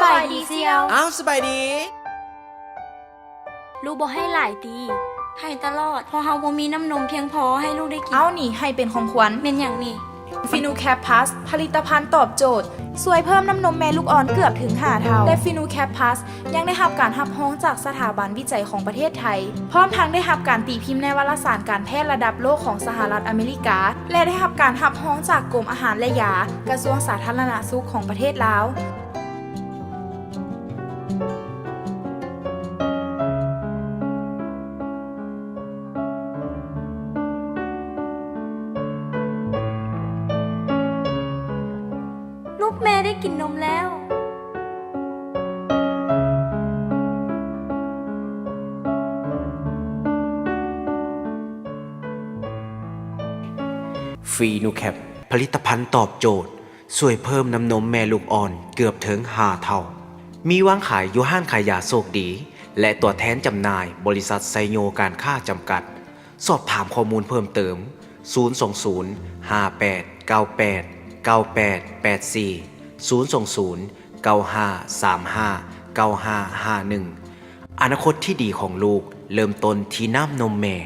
ສະບາຍດີສ່ຽວ. ອ້າວ ສະບາຍດີ. ລູກບໍ່ໄຫ້ຫຼາຍຕິ? ໄຫ້ຕະຫຼອດ ເພາະເຮົາບໍ່ມີນ້ຳນົມພຽງພໍໃຫ້ລູກໄດ້ກິນ. ເອົານີ້ ໃຫ້ເປັນຂອງຂວັນ. ແມ່ນຫຍັງນີ້? ຟີນູແຄບພລັສ ຜະລິດຕະພັນຕອບໂຈດ ຊ່ວຍເພີ່ມນ້ຳນົມແມ່ລູກອ່ອນເກືອບເຖິງຫ້າເທົ່າ ແລະ ຟີນູແຄບພລັສ ຍັງໄດ້ຮັບການຮັບຮອງຈາກສະຖາບັນວິໄຈຂອງປະເທດໄທ, ພ້ອມທັງໄດ້ຮັບການຕີພິມໃນວາລະສານການແພດລະດັບໂລກຂອງສະຫະລັດອາເມລິກາ ແລະ ໄດ້ຮັບການຮັບຮອງຈາກກົມອາຫານ ແລະ ຢາ ກະຊວງສາທາລະນະສຸກຂອງປະເທດລາວ. ລູກແມ່ໄດ້ກິນນົມແລ້ວ. ຟີນູແຄບ ຜະລິດຕະພັນຕອບໂຈດ ຊ່ວຍເພີ່ມນ້ຳນົມແມ່ລູກອ່ອນເກືອບເຖິງຫ້າເທົ່າ. ມີວາງຂາຍຢູ່ຮ້ານຂາຍຢາໂຊກດີ ແລະ ຕົວແທນຈຳໜ່າຍ ບໍລິສັດໄຊໂຍການຄ້າຈຳກັດ. ສອບຖາມຂໍ້ມູນເພີ່ມເຕີມ ສູນສອງສູນ ຫ້າແປດ ເກົ້າແປດ ເກົ້າແປດ ແປດສີ່ ສູນສອງສູນ ເກົ້າຫ້າ ສາມຫ້າ ເກົ້າຫ້າ ຫ້າໜຶ່ງ. ອະນາຄົດທີ່ດີຂອງລູກເລີ່ມຕົ້ນທີ່ນ້ຳນົມແມ່.